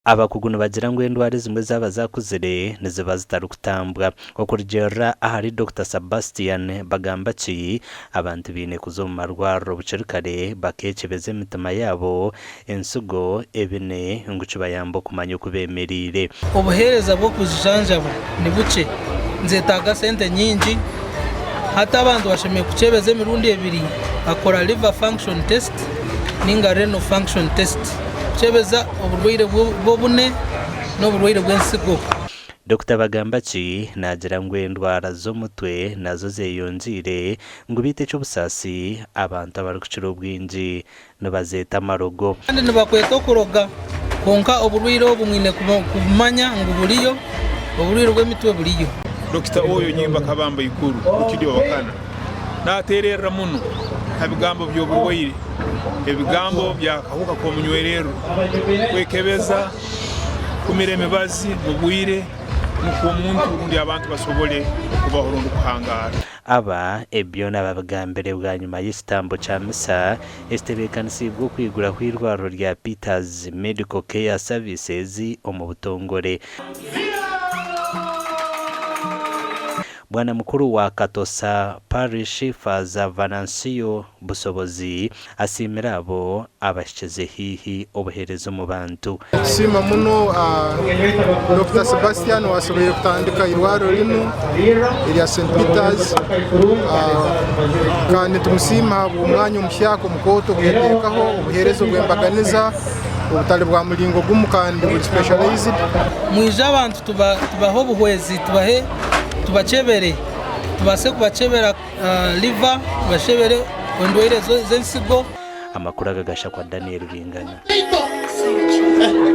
Abakugu nibagira ngu endwara ezimwe zaaba zaakuzire niziba zitarikutambwa. Okurugiirira ahari Dokita Sabastian Bagambaki, abantu baine kuza omu marwariro bukiri kare bakeekyebeza emitima yaabo, ensigo, ebine ngu kibayambe okumanya oku beemereire. Obuheereza bw'okujanjaba ni bukye, nizetaaga sente nyingi. Hati abantu bashemereire kukyebeza emirundi ebiri bakora liver function test ninga renal function test kukyebeza oburwaire bw'obune n'oburwaire bw'ensigo. Dokita Bagambaki naagira ngu endwara z'omutwe nazo zeyongyeire ngu beitu eky'obusaasi abantu abarikukira obwingi nibazeeta amarogo. Kandi nibakweta okuroga, kwonka oburwaire obu mwine kubumanya ngu buriyo, oburwaire bw'emitwe buriyo. Dokita Oyo Nyimba Kabamba Ikuru Rukidi Owakana nateererra muno ha bigambo by'oburwaire, ebigambo by'akahuka k'omunywererro, kwekebeza, kumira emibazi mu bwire nukwo omuntu rundi abantu basobole kubaho rundi kuhangaara. Aba ebi byona babigambire bwanyima y'ekitambo kya misa ekitebeekanisiibwe okwiguraho eirwariro rya Peters Medical Care Services omu butongore. Bwana mukuru wa Katosa Parish Faaza Venancio Busobozi asiimire abo abahikize haihi obuheereza omu bantu. Nitusiima muno Dokita Sebastian owasoboire kutandika irwariro rinu erya St Peters kandi nitumusiima ahabw'omwanya omuhyaka omukooto oguyateekaho obuheereza obw'embaganiza obutali bwa muringo gumu kandi buri specialized. Mwije abantu tubahe obuhwezi tubahe tubakyebere tubaase kubakyebera liver tubashebere endwaire z'ensigo. Amakuru aga gashakwa Daniel Bingana.